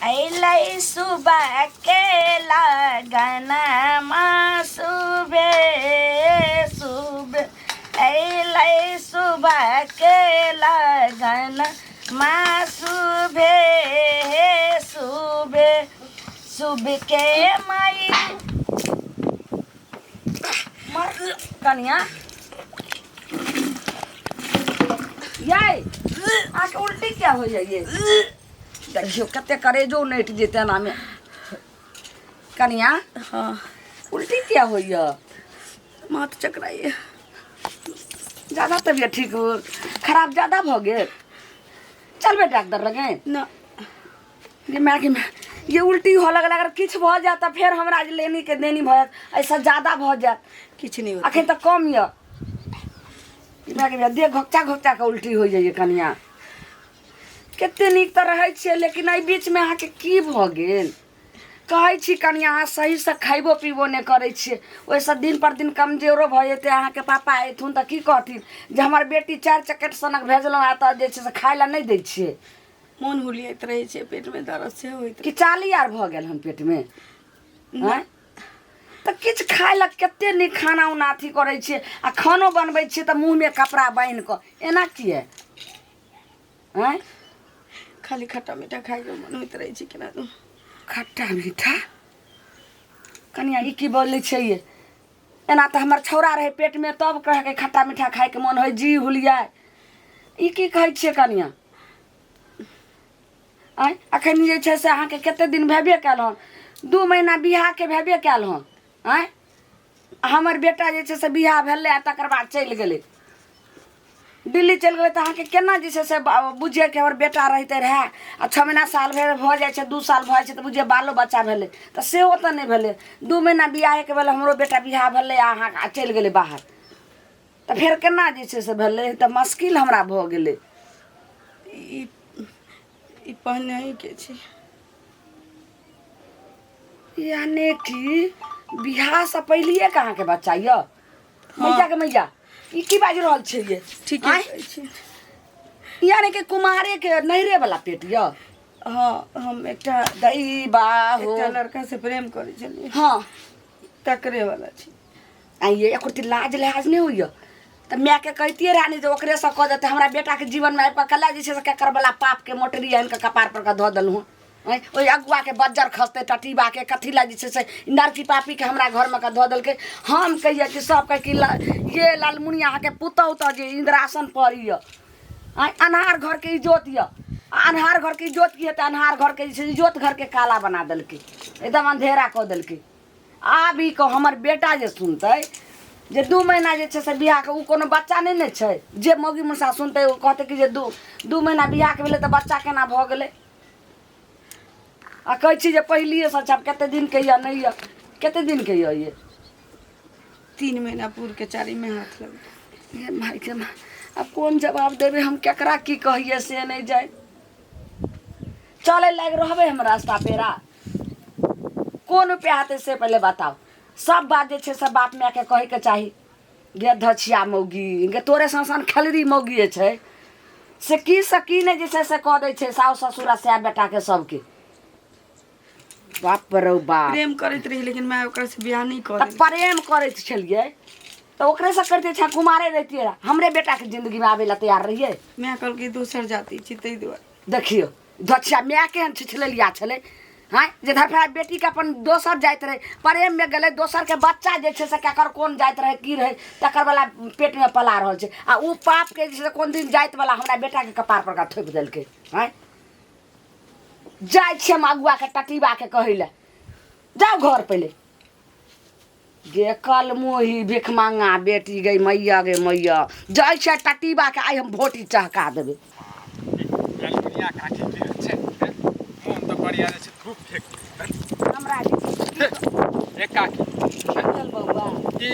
अयलै सुबह के लगनमा सुबह सुबह अयलै सुबह के लगनमा सुबह सुबह सुबह के माई मर कनिया याय अहाँके उल्टी क्या हो जाइए देखियौ कते करेजो नटि जेतै एनामे कनिया हाँ उल्टी क्या होइए माथ चकराइए ज्यादा तबियत ठीक हो खराब ज्यादा भऽ गेल चलबै डॉक्टर लगे ना ये माय के माय ये उल्टी हो लगल अगर किछु भऽ जायत तऽ फेर हमरा जे लेनी के देनी भऽ जायत एहिसँ ज्यादा भऽ जायत किछु नहि होतै अखन तऽ कम यऽ माय के माय देह घोकचा घोकचा कऽ उल्टी होइ जाइए कनिया कते नीक तऽ रहै छियै लेकिन एहि बीचमे अहाँके की भऽ गेल कहै छी कनिया अहाँ सहीसँ खयबो पीबो नहि करै छियै ओहिसँ दिन पर दिन कमजोरो भऽ जेतै अहाँके पापा अयथुन तऽ की कहथिन जे हमर बेटी चारि चकेट सनक भेजलहुँ आ तऽ जे छै से खाय लए नहि दै छियै मोन हुलियाइत रहै छै पेटमे दर्द सेहो होइत कि चाली आर भऽ गेल हन पेटमे आँय? तऽ किछु खाय लए कते नीक खाना उना अथी करै छियै आ खानो बनबै छियै तऽ मुँहमे कपड़ा बान्हि कऽ एना किए आँय खाली खट्टा मीठा खाइके मन होइत रहै छै केना दूँ खट्टा मीठा कनिया ई की बोलै छै ये एना तऽ हमर छौड़ा रहै पेटमे तब कहके खट्टा मीठा खायके मन होइ जी हुलियाय ई की कहै छियै कनिया आँय अखन जे छै से अहाँके कते दिन भेबे कयल हन 2 महीना बियाहके भेबे कयल हन आँय हमर बेटा जे छै से बियाह भेलै आ तकर बाद चलि गेलै दिल्ली चलि गेलै तऽ अहाँके केना जे छै से बुझियै कि हमर बेटा रहितै रहए आ 6 महीना साल भरि भऽ जाइ छै 2 साल भऽ जाइ छै तऽ बुझियै बालो बच्चा भेलै तऽ सेहो तऽ नहि भेलै 2 महीना बियाहेके भेलै हमरो बेटा बियाह भेलै आ अहाँके चलि गेलै बाहर तऽ फेर केना जे छै से भेलै तऽ मुश्किल हमरा भऽ गेलै ई ई पहिनहिके छै यानी कि बियाहसँ पहिलिएके अहाँके बच्चा यऽ मैया के मैया ई की बाजि रहल छियै ये ठीके आँय? कहै छी यानी कि कुमारे के नैहरे वाला पेट यऽ हँ हम एकटा दई बा हो एकटा लड़का से प्रेम करै छलियै हँ तकरे वाला छी आ ये एको रत्ती लाज लिहाज नहि होइए तऽ मायके कहितियै रहए ने जे ओकरेसँ कऽ देतै हमरा बेटाके जीवनमे आबि कऽ कला जे छै से केकर बला पापके मोटरी आनि कऽ कपार पर कऽ धऽ देलहुँ आँय ओहि अगुआके बज्जर खसतै टटीबाके कथी लए जे छै से नरकी पापीके हमरा घरमे कऽ धऽ देलकै हम कहियै कि सब कहै कि ये लालमुनिया अहाँके पुतहु तऽ जे इन्द्रासन पर यऽ आँय अन्हार घरके इजोत यऽ आ अन्हार घरके इजोत की हेतै अन्हार घरके जे छै इजोत घरके काला बना देलकै एकदम अन्धेरा कऽ देलकै आब ई कह हमर बेटा जे सुनतै जे 2 महीना जे छै से बियाहके ओ कोनो बच्चा नहि ने छै जे मौगी मौसा सुनतै ओ कहतै कि जे दू महीना बियाहके भेलै तऽ बच्चा केना भऽ गेलै आ कहै छी जे पहिलिएसँ छै आब कते दिनके यऽ नहि यऽ कते दिनके यऽ ये 3 महीना पूर के चारिमे हाथ लगतै हे भाइके माय आब कोन जवाब देबै हम केकरा की कहियै से नहि जाय चलै लागि रहबै हम रास्ता पेरा कोन उपाय हेतै से पहिले बताउ सब बात जे छै से बाप मायके कहैके चाही गे धछिया मौगी गे तोरे सन सन खेलरी मौगी छै से की से की नहि जे छै से कऽ दै छै साउस ससुर आ सएह बेटाके सबके बाप रौ बाप प्रेम करैत रही लेकिन माय ओकरा से बियाह नहि कऽ तऽ देलकै प्रेम करैत छलियै तऽ ओकरेसँ करिते छै कुमारे रहितियै रहए हमरे बेटाके जिन्दगीमे आबै लए तैयार रहियै माय कहलकै दोसर जाति छी ताहि दुआरे देखियौ धछिया माय केहन छिछलेलिया छलै हँ जे धरफड़ा बेटीके अपन दोसर जाइत रहै प्रेममे गेलै दोसरके बच्चा जे छै से केकर कोन जाइत रहै की रहै तकर वला पेटमे पला रहल छै आ ओ पापके जे छै से कोन दिन जातिवला हमरा बेटाके कपार पर थोपि देलकै हँ जाइ छियै हम अगुआके टटीबाके कहै लए जाउ घर पहिले गे कलमोही भिखमंगा बेटी गई मैया गे मैया जाइ छै टटीबा के आइ हम भोटी चहका देबै दुनिया काकी की छै मोन तऽ बढ़िया जे छै धूप फेक हमरा जे ए काकी चल बौआ की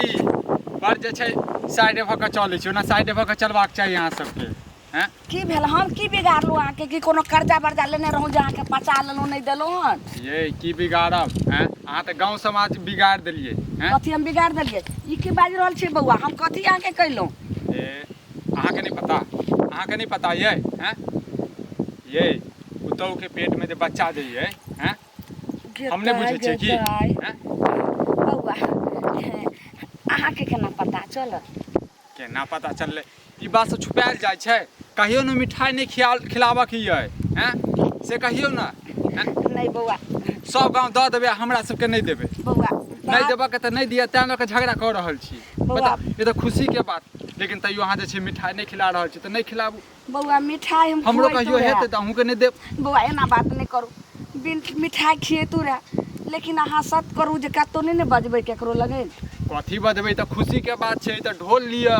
बड़ जे छै साइडे भऽ कऽ चलै छै ओना साइडे भऽ कऽ चलबाक चाही अहाँ सबके हैं की भेल हम की बिगाड़लहुँ अहाँके की कोनो कर्जा वर्जा लेने रहूँ जे अहाँके पचा लेलहुँ नहि देलहुँ हन ये की बिगाड़ब हैं अहाँ तऽ गाँव समाज बिगाड़ देलियै हैं कथी हम बिगाड़ देलियै ई की बाजि रहल छियै बौआ हम कथी अहाँके कयलहुँ ए अहाँके नहि पता अहाँके नहि पता ये हैं ये ओ पुतहु के पेट में जे बच्चा जे ये हैं हम नहि बुझै छियै की हैं? बौआ, अहाँके केना पता चलल? केना पता चललै? ई बात सब छुपायल जाइ छै? कहियो ने मिठाई नहि खिया खिलाबऽ के ये हैं, से कहियो ने हैं? नहि बौआ। सब गाँव दऽ देबै आ हमरा सबके नहि देबै। बौआ, नहि देबऽ के तऽ नहि दिअ, तैं लऽ कऽ झगड़ा कऽ रहल छी। बौआ। बताउ, ई तऽ खुशी के बात, लेकिन तैयो अहाँ जे छै मिठाई नहि खिला रहल छी तऽ नहि खिलाबू। बौआ, मिठाई हम हमरो खुआइतो कहियो रहए। हेतै तऽ अहूँके नहि देब। बौआ, एना बात नहि करू, बिन मिठाई खिएतू रहए, लेकिन अहाँ सत करू जे कतहु नहि ने बजबै केकरो लगे। कथी बजबै? तऽ खुशी के बात छै, तऽ ढोल लिअ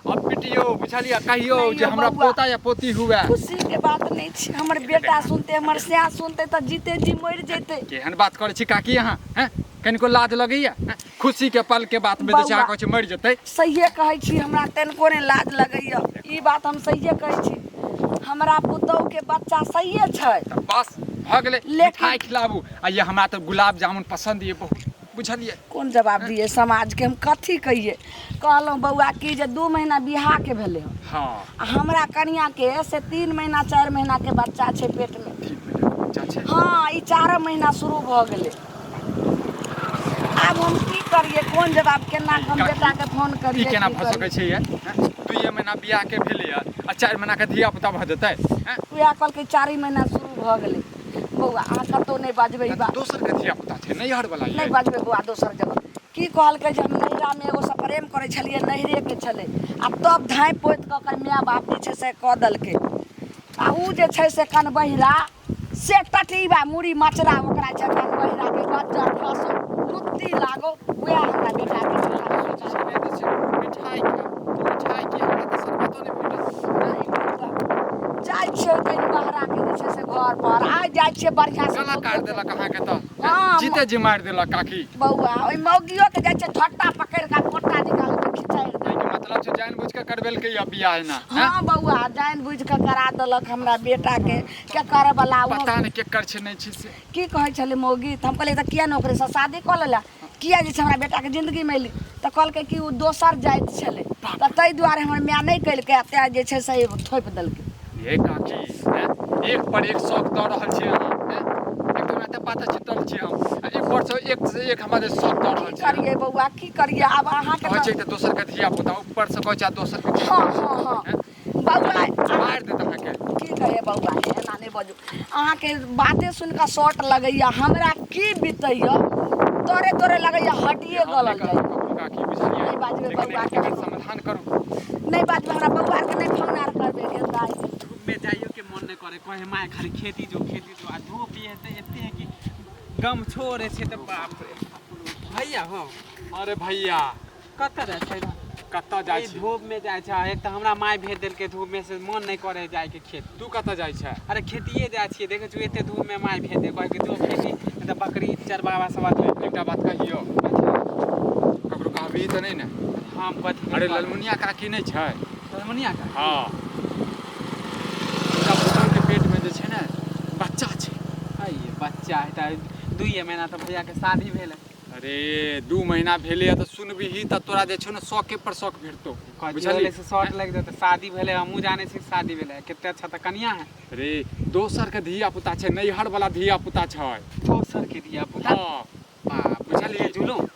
अब पिटियौ, बुझलियै? कहियौ नहि जे यौ हमरा बौआ। पोता या पोती हुए। खुशी के बात नहि छै, हमर बेटा सुनते, हमर सैं सुनते तऽ जीते जी मरि जेतै। केहन बात करै छी काकी अहाँ, हैं? कनिको लाज लगैया, हैं? खुशी के पल के बात में जे छै अहाँ बौआ। कहै छी मरि जेतै। सहिए कहै छी, हमरा तनिको नहि लाज लगैया, ई बात हम सहिए कहै छी। हमरा पुतहु के बच्चा सहिए छै। तऽ बस भऽ गेलै। लेकिन मिठाई खिलाबू। आ ये हमरा तऽ गुलाब जामुन पसन्द ये बहुत, बुझलियै? कोन जवाब दियै समाजके, हम कथी कहियै? कहलहुँ बौआ की जे 2 महीना बियाहके भेलै हन। हँ। आ हमरा कनियाके से 3 महीना 4 महीनाके बच्चा छै पेटमे। 3 महीना के बच्चा छै? हँ, ई 4 महीना शुरू भऽ गेलै। आब हम की करियै, कोन जवाब, केना हम काकी, बेटाके फोन ई करियै? केना की भऽ सकै करियै? छै ये, हैं? 2 महीना बियाह के भेलै आ 4 महीना के धिया पुता भऽ जेतै, हैं? उएह कहलकै 4 महीना शुरू भऽ गेलै। बौआ, अहाँ कतहु नहि बजबै ई बात। दोसर के धिया पुता छै, नैहर वाला ये। नहि बजबै बौआ दोसर जगह। की कहलकै जे हम नैहरामे एगोसँ प्रेम करै छलियै, नैहरेके छलै, आ तब धाँइ पोति कऽ ओकर माय बाप जे छै से कऽ देलकै। आ उ जे छै से कनबहिरा से टटीबा मुड़ी मचरा ओकरा छै कनबहिरा के बज्जर खसो लुत्ती लागो, उएह हमरा बेटाके मिठाई खायब तऽ मिठाई की, हमरा तऽ शरबतो नहि भेटत। जाइ छियै कनि बहराके जे छै से घर पर आइ जाइ छियै बढ़िआँ से। गला काटि देलक अहाँके तऽ। हँ। जीते जी मारि देलक काकी। बौआ, ओहि मौगियो के जाइ छै झट्टा पकड़ि कऽ गोटा निकालि कऽ खिचारि दै। एहिके मतलब छै जानि बुझि कऽ करबेलकै या बियाह एना, हैं? हँ बौआ, जानि बुझि कऽ करा देलक हमरा बेटाके। के करऽ बला ओ पता नहि केकर छै, नहि छै से। की कहै छलै मौगी तऽ हम कहलियै तऽ किया ने ओकरेसँ शादी कऽ लेला, किया जे छै हमरा बेटाके जिन्दगीमे एली? तऽ कहलकै कि ओ दोसर जाति छलै, तऽ ताहि दुआरे हमर माय नहि केलकै आ तेँ जे छै से थोपि देलकै। ये काकी, हैं? एक पर एक शौक दऽ रहल छी अहाँ, हैं? एकदम एते पातर चितर छी हम आ एक पर से एक से एक हमरा जे शौक दऽ रहल की छी अहाँ। करियै बौआ, की करियै आब अहाँके? कहै छै तऽ दोसर के धिया पुता, ऊपर से कहै छै आ दोसर के धिया हँ पुता। हँ हँ हैं? बौआ, मारि देत अहाँके। की कहियै बौआ, एना नहि बजू। अहाँके बाते सुनि कऽ शॉर्ट लगैया, हमरा की बीतैया, तोरे तोरे लगैया हड्डिए हम नहि गलल कहलहुँ जाइया। ककरो काकी, बुझलियै? नहि बाजबै लेकिन बौआ। एकर समाधान करू। नहि बाजबै, हमरा बौआ आरके नहि फोन आर करबै गे दाइ। धूप में जाइयो के मन नहीं करे, कहे माय खाली खेती जो खेती जो, आ धूप ये तो एते है कि गम छोड़े छै। तऽ बाप रे भैया हो। अरे भैया। कतऽ जाइ छै? कतऽ जाइ ई छी? धूप में जाइ छै। एक तऽ हमरा माय भेज देलकै धूप में से मन नहीं करे जाय के खेत। तू कतऽ जाइ छै? अरे खेतिए जाइ छियै, देखै छियै एते धूप में माय भेज दे, कहै कि जो खेती, नहीं तऽ बकरी चरबाबा सब आदमी। एकटा बात कहियौ, ककरो कहबही तऽ नहि ने? हम कथी? अरे ललमुनिया काकी नहि छै? ललमुनिया का? हँ, हुनका पुतहु के पेट में जे छै ने बच्चा छै। आइए बच्चा है तऽ 2 महीना तऽ भैया के शादी भेल है। अरे 2 महीना भेलै तऽ सुनबिही तऽ तोरा जे छौ ने शौके पर शौक भेटतौ। कथी बुझलिही? होलै से शॉर्ट लागि जेतै। शादी भेलै, हमहूँ जानै छी शादी भेलै, कते अच्छा तऽ कनिया है। अरे दोसर के धिया पुता छै, नैहर वाला धिया पुता छै। दोसर के धिया पुता? हँ। बाप, बुझलियै? जुलूम।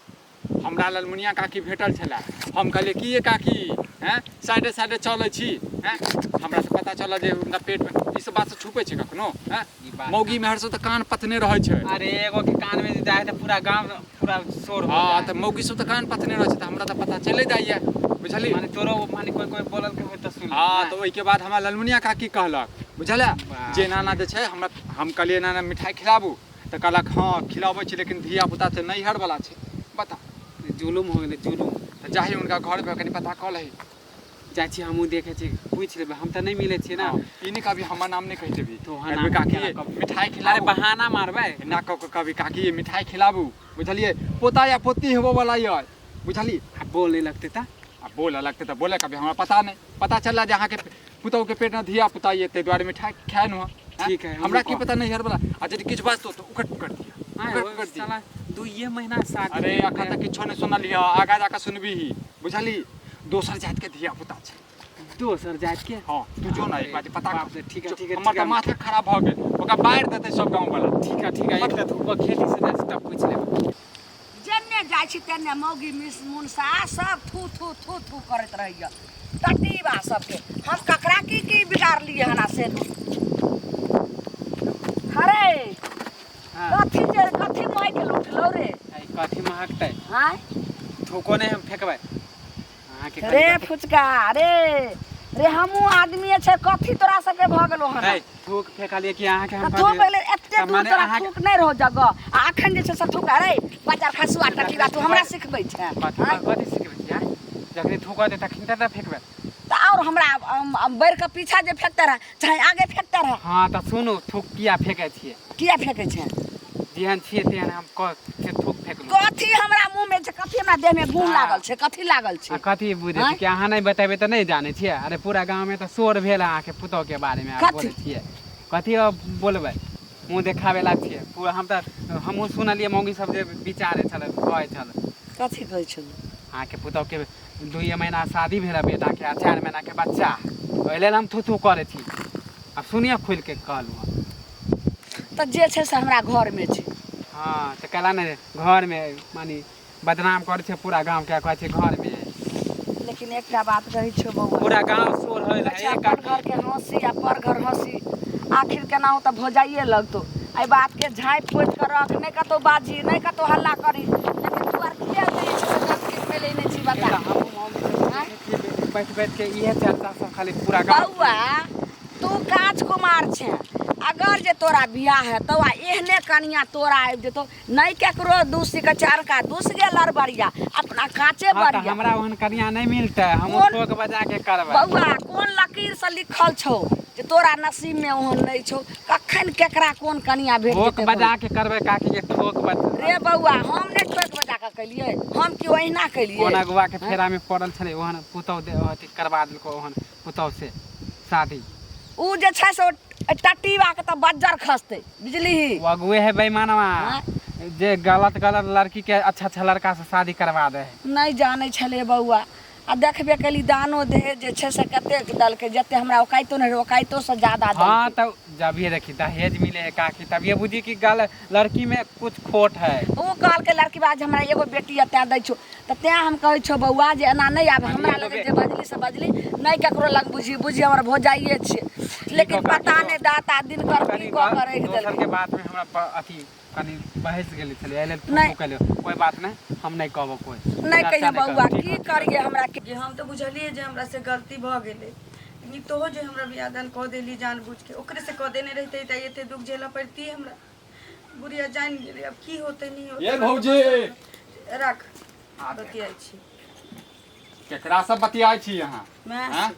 हमरा ललमुनिया काकी भेटल छलै, हम कहलियै की ये काकी, हैं, साइडे साइडे चलै छी, हैं? हमरा से पता चलल जे हुनका पेट में ई सब बात से छुपै छै कखनो, हैं? ई बात मौगी मेहर सब तऽ कान पथने रहै छै। अरे एगो के कान में जे जाइ तऽ पूरा गांव पूरा शोर हो हँ जाए। तऽ मौगी सब तऽ कान पथने रहै छै, तऽ हमरा तऽ पता चले जाइए, बुझलियै? माने तोरो माने कोई कोई बोलल के होय तऽ सुन। हँ, तऽ ओहिके बाद हमरा ललमुनिया काकी कहलक, बुझलियै? बाप। जे नाना जे छै हमरा, हम कहलियै नाना मिठाई खिलाबू, तऽ कहलक हँ खिलाबै छी, लेकिन धिया पुता छै नैहर वाला छै। बता। जुलूम हो गेलै जुलूम। तऽ जाही हुनका घर पर कनि पता कऽ लही। जाइ छी, हमहूँ देखै छी, पूछि लेबै। हम तऽ नहि मिलै छियै ने। हँ, ई नहि कहबी, हमर नाम नहि कहि देबी। तोहर कहबी नाम काकी केना कहबै? मिठाई अरे खिलाबू। बहाना मारबै। एना कऽ कऽ कहबी काकी मिठाई खिलाबू, बुझलियै? पोता या पोती हेबो वाला यऽ, बुझलियै? आ बोले लगतै तऽ? आ बोलऽ लगतै तऽ बोले कभी, हमरा पता नहि। पता चलला जे अहाँके पुतहु के पेट में धिया पुता ये, ताहि दुआरे मिठाई खाए नु। ठीक है, हमहूँ हमरा की कहब। पता नैहर वाला। आ यदि किछु बाजतौ तऽ उकट पुकट दिअ, आँय, उकट ओ पुकट दिअ। साला 2 महीना शादी अरे भेल अखन रहै। तक किछो नहि सुनलियै, आगा जाकऽ सुनबीही, बुझली? दोसर जाति के धिया पुता छै। दोसर जाति के? हाँ, तू जो ना एक बार पता बाप रे, ठीक है, ठीक है, हमर ठीक तऽ है। माथा खराब भऽ गेल, ओकरा बाढ़ि देतै सब गाँव वाला। ठीक है, ठीक है, एक तऽ धूप खेती से जाइ छी तब पूछि लेबै। जेन्ने जाइ छी तेन्ने मौगी मिस मुनसा सब थू थू थू थू करैत रहैया टटीबा सबके। हम ककरा की की बिगाड़लियै हन आ से अरे हाँ। कथी जे कथी माइक लुटलो रे? आई कथी महकतै? आँय? थूको नहि हम फेकबै अहाँके। रे फुचका रे रे, हमहूँ आदमी छै, कथी तोरा सबके भऽ गेलो हन? है थूक फेकलियै कि अहाँके हम तऽ थूक कहलियै? गेलै एते तऽ दूर माने तोरा अहाँके थूक नहि रहो जगह आ अखन जे छै से थूक। अरे बाजार खसुआ टटीबा, तू हमरा सिखबै छै? कथी आँय? कथी सिखबै छी आँय? जखनी थूकत तखन तऽ फेकबै। तऽ आओर हमरा बढ़ि कऽ पीछा जे फेकते रह चाहे आगे फेकते रह। हँ तऽ सुनू, थूक किया फेकै छियै? किया फेकै छै? जेहन छियै तेहन हम कह से थूक फेकलहुँ। कथी हमरा मुँह में छै, कथी हमरा देह में गुण हाँ। लागल छै, कथी लागल आ छै? कथी बुझै आँय? छी कि अहाँ नहि बतेबै तऽ नहि जानै छियै? अरे पूरा गाँवमे तऽ शोर भेल अहाँके पुतोहके बारेमे। आब कथी? बोलै छियै कथी? अब बोलबै मुँह देखाबै लायक छियै पूरा। हम तऽ हमहूँ सुनलियै मौगी सब जे विचारै छलै, कहै छल। कथी कहै छलै? अहाँके पुतोहके 2 महीना शादी भेल है बेटाके आ 4 महीनाके बच्चा, ओहि लेल हम थू थू करै छी। आब सुनिए, खोलिके कहलहुँ हँ। तऽ जे छै से हमरा घरमे छै। हँ तऽ कैला ने घरमे मानी बदनाम करै छै पूरा गाँवके, कहै छै घरमे। लेकिन एकटा बात कहै छियौ बौआ, पूरा गाँव शोर होयल कहै छै है। एक अपन घरके हँसी आ पर घर हँसी आखिर केनाहु तऽ भौजाइए लगतौ। एहि बातके झाँपि पोति कऽ रख, नहि कतहु बाजी, नहि कतहु हल्ला करी। लेकिन तू आर किया जे छै से गन्दगी फैलेने छी, बता? हमहूँ बैठ बैठ के इहे चर्चा सब खाली पूरा गाँव। बौआ, तू काज कुमार छे, अगर जे तोरा बियाह हेतौ आ एहने कनिया तोरा आबि जेतौ, नहि केकरो दूसि के चार का दूस गेल अरबरिया, अपना काचे हाँ तऽ बरिया। हमरा ओहन कनिया नहि मिलतै, हम कोन- ठोक बजा के करबै। बौआ, कोन लकीर से लिखल छौ जे तोरा नसीब में ओहन नहि छौ? कखन केकरा कोन कनिया भेट ठोक जेतै? बजा के करबै काकी के, ठोक बजा। रे बौआ, हम नहि ठोक बजा कऽ केलियै, हम की ओहिना केलियै? कोन अगुआ के फेरा में पड़ल छलै, ओहन पुतौह दे अथी करवा देलको, ओहन पुतौह से शादी। उ जे छै से टट्टीबा के तऽ बज्जर खसतै, बुझलिही? ओ अगुए है बेईमानवा। हाँ? जे गलत गलत लड़की के अच्छा अच्छा लड़का से शादी करवा दे है। नहि जानै छलै बौआ, आ देखबे केली दानो दहेज जे छै से कतेक देलकै, जते हमरा औकातो नहि रहै औकातो से ज्यादा हाँ देलकै। तब जब ये देखी दहेज मिले है काकी, तब ये बुझी कि गल लड़की में कुछ खोट है। ओ कहलकै लड़की बाज हमरा एगो बेटी यऽ तैं दै छौ। तऽ तैं हम कहै छौ बौआ जे एना नहि आब हमरा एगो लग जे बजली से बजली, नहि ककरो लग बुझी, बुझी हमर भौजाइए छियै। लेकिन काकी, पता नहि दाता दिनकर कनी की कऽ कऽ राखि दोसर देलकै। के बात में हमरा अथी कनी बहस गेल छलै, एहि लेल नहि। थू केलियो। कोई बात नहीं, हम नहीं कहबो कोई नहि चर्चा कहियो नहि बौआ। करब, ठीक की है। करियै हमरा जे हम तऽ बुझलियै जे हमरा से गलती भऽ गेलै, लेकिन तोहो जे हमरा बियाह दान कऽ देली जानबूझ के, ओकरे से कऽ देने रहितै तऽ एते दुख झेलऽ पड़ती हमरा? बुढ़िया जानि गेलै, आब की होतै नहि होतै। ये भौजी। राख, बतियाइ छी। केकरा से बतियाइ छी अहाँ? माय आँय? से।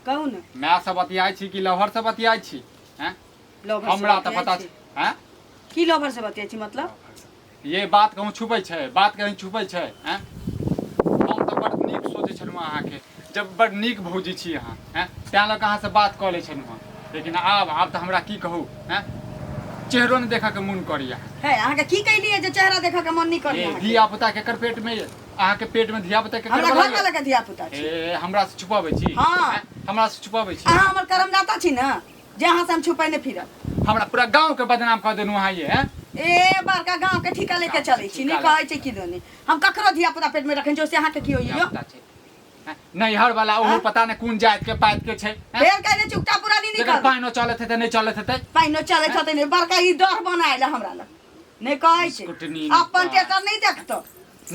कहू ने। माय से बतियाइ छी कि लवर से बतियाइ छी, हैं? लवर से हमरा तऽ बतियाइ पता छी। छै, हैं? की लवर से बतियाइ छी मतलब? ये बात कहूँ छुपै छै, बात कहीं छुपै छै, हैं? हम तऽ बड़ नीक सोचै छलहुँ अहाँके, जब बड़ नीक भौजी छी अहाँ, हैं, तैं लऽ कऽ अहाँसँ बात कऽ लै छलहुँ हँ। लेकिन आब आब तऽ हमरा की कहू, हैं, चेहरो नहि देखऽके मोन करैया। है, अहाँके की कैलियै जे चेहरा देखऽ के मन नहि करैया ए अहाँके? धिया पुता केकर पेट में ये? अहाँके पेट में धिया पुता केकर हमरा बला घर वाला ये? के धिया पुता छी। ए, हमरा से छुपाबै छी? हाँ। हैं? हमरा से छुपाबै छी? अहाँ हमर करमदाता छी ने जे अहाँ से हम छुपैने फिरब? हमरा पूरा गांव के बदनाम कऽ देलहुँ अहाँ ये, हैं? ए बड़का गांव के ठिका लेके चलै छी, नहि ठिका कहै छै की दोनी हम ककरो धिया पुता पेट में रखने छी, ओइसे अहाँके की होइए यौ? धिया-पुता छै, हैं? नैहर वाला ओहो हाँ? पता नहि कोन जाति के पाति के छै, हैं? फेर कहै छै उकटा पुरानी जकर निकल पानिओ चलत हेतै, नहि चलत हेतै। पानिओ चलै छतै नहि, बड़का ई डर बनायल हमरा लग नहि कहै छै। स्कूटनी अपन टेटर नहि देखतो।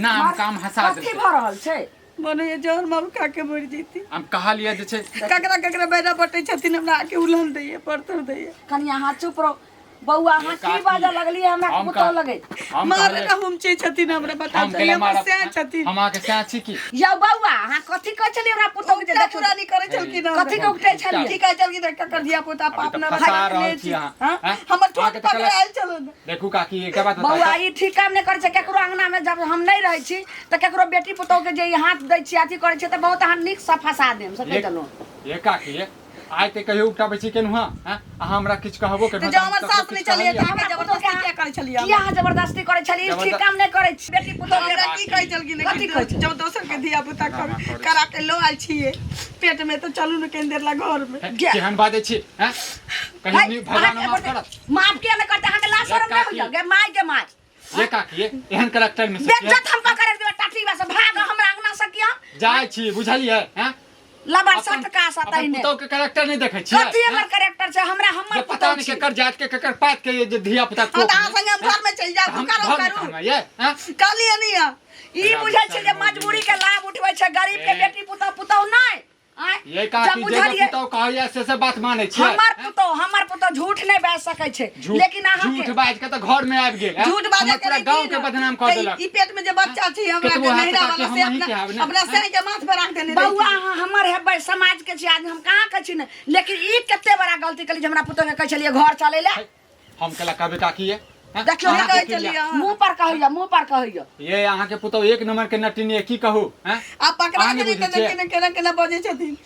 नाम काम हंसा कथी देलकै। भऽ रहल छै? बनैया जहर मारू खा के मरि जैती। हम कहलियै जे छै ककरा ककरा बैरा बटै छथिन, हमरा आके उलहन दैये परतर दैये। कनि अहाँ चुप रहू बौआ। अहाँ ए की काकी, बाजऽ लगलियै हमरा? हम पुतहु लगै हम मारे कहलियै- ना हम छै छथिन, हमरा बता हम केला हमर मारब? सैह छथिन। हम अहाँके सैह छी की? यौ बौआ, अहाँ कथी कहै छलियै हमरा पुतहु के जे उल्टा देखू? पुरानी करै छलखिन हमरा। कथी के उकटै छलियै? की कहै छलखिन ककर धिया पुता अभी पाप तऽ न फंसा रखने रहल छी छी अहाँ, हाँ? हैं? हमर ठोक अहाँके तऽ पकड़ायल छलन। देखू काकी, एकटा बात बताउ। बौआ, ई ठीक काम नहि करै छै। केकरो अंगना मे जब हम नहि रहै छी तऽ केकरो बेटी पुतहु के जे ई हाथ दै छी, अथी करै छै, तऽ बहुत अहाँ नीक सँ फंसा देम से कहि देलहुँ। ये काकी, ये आइ ते कहियो उकटाबै छी केनहुँ, हैं? अहाँ हमरा किछु कहबो तऽ केनहुँ? जँ हमर सास नहि छलियै तऽ अहाँके हमरा पुतहु के जबरदस्ती किया करै करै छलियै किया अहाँ जबरदस्ती करै छलियै? ई ठीक काम नहि करै छी बेटी पुतोह के। हमरा की कहै छलखिन कथी कहै छल? जब दोसर के धिया पुता करा के लो आयल छियै पेट में, तऽ चलू ने कनि देर ला घर में। केहन बाजै छी हैं? कहीं है, नी भगवान अहाँके माफ करत। माफ किया नहि करतै? अहाँके लाज शरम नहि होइया? गे माय, गे माय। ये काकी, ये एहन करेक्टर में से बेज्जत हम कऽ करे देबै टाटी से भाग हमरा अंगना से किया जाइ छी, बुझलियै हैं? लबर अपन- सटका से अपन तहिने पुतोह के करेक्टर नहीं देखै छियै? कथी हैं? हमर करेक्टर छै? हमरा जे हमर पता पुतोह नहीं छी। केकर जात के केकर पात के ये जे धिया पुता हाँ, तऽ अहाँ संगे हम घर में चलि जायब। हम करू घर में करू कहबै ये हैं? कहलियै नहीं है। ई बुझै छै जे मजबूरी के लाभ उठबै छै गरीब के ए। बेटी पुतोह पुतोह नहि आँय? ये जब काकी जे बुझलियै पुतोह कहैया से बात मानै छियै? हमर पुतोह, हमर पुतोह झूठ नहि बाजि सकै छै। झूठ लेकिन अहाँ झूठ बाजि के तऽ घर में आबि गेल हैं? झूठ बाजै हमर के पूरा रही गांव की के ने? बदनाम कऽ तऽ देलक। ई पेट में जे बच्चा छै हमरा कतबो के हाथ नहिरा काटके वाला हम से अहीं के अपना आब ने। अपना सही के माथ पर राख देने बौआ, रही। अहाँ हमर हेबै, समाज के छी आदमी, हम कहाँ कहै छी ने, लेकिन ई कते बड़ा गलती केली जे हमरा पुतोह के कहै छलियै घर चलै लए। हम केला कहबै काकी ये हैं? देखियौ अहाँके कहै क्रिया। छलियै अहाँ। मुँह पर कहैया, मुँह पर कहैया। ये अहाँके पुतोह एक नंबर के नटिनी है, की कहू हैं? आब पकड़ा अहाँ नहि गेली बुझै तऽ छियै? केना केना केना बजै छथिन।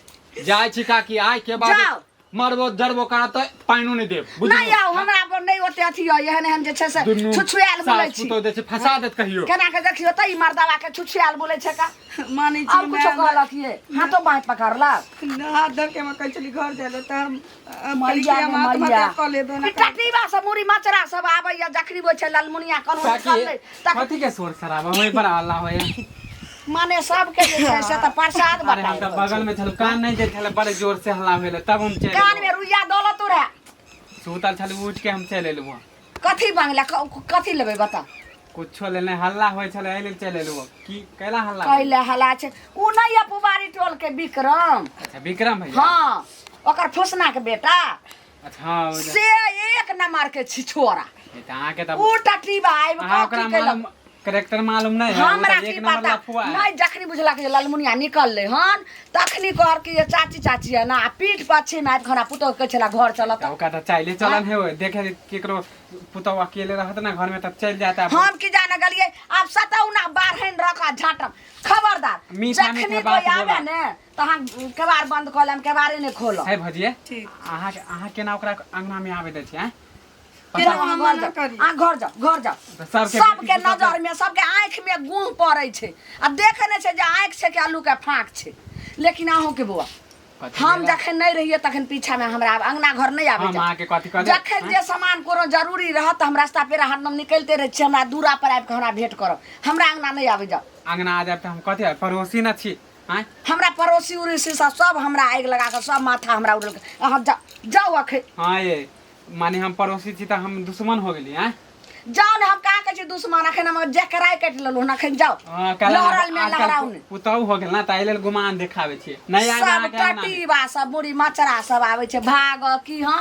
जाइ छी काकी, आइ के बाद जाउ। मरबो जरबो करब तऽ पानिओ नहि देब, बुझलियै? नहि आउ हमरा पर नहि ओते अथी यऽ, एहन एहन जे छै से दुनू छुछुआयल बोलै सास छी। पुतोह जे छै फंसा देत कहियो। केना के देखियौ तऽ ई मर्दावा के छुछुआयल बोलै छै का। मानै छी और कुछो कहलक ये हाथो बाँहि पकड़लक? हाथ धर के हम कहै छली घर जाय लए तऽ हम हम कहली कि मैया हम गे आत्महत्या मैया। कऽ लेब एना ई टटीबा सब मुड़ी मचरा सब आबैया जखनी बोल छै ललमुनिया कोनो काकी, निकललै तख कथी के शोर शराबा वहीं पर हल्ला होय? माने सबके जे छै से तऽ प्रसाद अरे हम बटाइ तऽ रहल छै। बगल में छलु, कान नहीं दैत छलै, बड़े जोर से हल्ला होइले तब हम चलि कान एलहुँ। में रुइया दौलत रहे। सुतल छलु, उठ के हम चलि एलहुँ। कथी मांगला? कथी लेबै बता। कुछो लेने हल्ला होइ छलै, एहि लेल चलि एलहुँ। की कैला हल्ला होइ? कैले हल्ला छै? उ नहि यऽ पुबारी टोल के विक्रम। अच्छा, विक्रम भैया। हाँ, ओकर फुसना के बेटा। अच्छा, हाँ, ओ जे- से एक नंबर के छिछोरा। ई तऽ अहाँके तऽ उ टटीबा आबि अहाँ कऽ ओकरा की केलक? मालूम करेक्टर मालूम नहीं है, उ हमरा तऽ की एक नंबर पता लफुआ है। नहीं, जखनी बुझलक जे ललमुनिया निकललै हन तखनी कहल कि जे चाची चाची है ना, आ पीठ पाछे में आबि कऽ हमरा पुतोह कहै छला घर चलत। तऽ ओकरा तऽ चाहिले चलन है, देखे केकरो पुतहु अकेले रहत ना घर में तब चलि जाता है। हम की जाने गेलियै आब सतौना बारहनि रख आ झाँटब खबरदार। मीठा जखनी मीठा कोई बात आबे बोला। ने तऽ अहाँ केबाड़ बंद कऽ लेब, केबाड़े नहि खोलब। है भजिए, ठीक। अहाँ अहाँ केना ओकरा अंगना में आबे दै छियै, आँय? केना अहाँ हम घर मना जाउ, करी? अहाँ घर जाउ, घर जाउ। तऽ सबके सबके बेटी पुतहु नजर में सबके आँखि में गुह पड़ै छै आ देखे नहि छै जे आँखि छै कि आलू के फाँक छै। लेकिन अहूँके बौआ, कथी हम भेलै? जखन नहि रहियै तखन पीछामे हमरा आब अंगना घर नहि आबै हम जाउ। अहाँके कथी कह देब? जखन जे सामान कोनो जरूरी रहत तऽ हम रास्ता पेरा हरदम निकलिते रहै छी, हमरा दूरा पर आबि कऽ हमरा भेंट करब, हमरा अंगना नहि आबै जाउ। अंगना आ जायब तऽ हम कथी आब पड़ोसी न छी, आँय? हमरा पड़ोसी उड़ोसी सब सब हमरा आगि लगा कऽ सब माथा हमरा उड़ल। अहाँ जाउ, जाउ अखन। हाँ ये माने हम पड़ोसी छी तऽ हम दुश्मन हो गेली, आँय? जाउ ने, हम कहाँ कहै छी दुश्मन, अखन हम जकराइ काटि लेलहुँ हन, अखन जाउ। हाँ, काल्हि लहरल में आजकल लहराउ ने। पुतहु हो गेल ना तऽ एहि लेल गुमान देखाबै छियै। नहि आयब सब अहाँके अंगना में। टटीबा सब मुड़ी मचरा सब आबै छै भाग की। हाँ।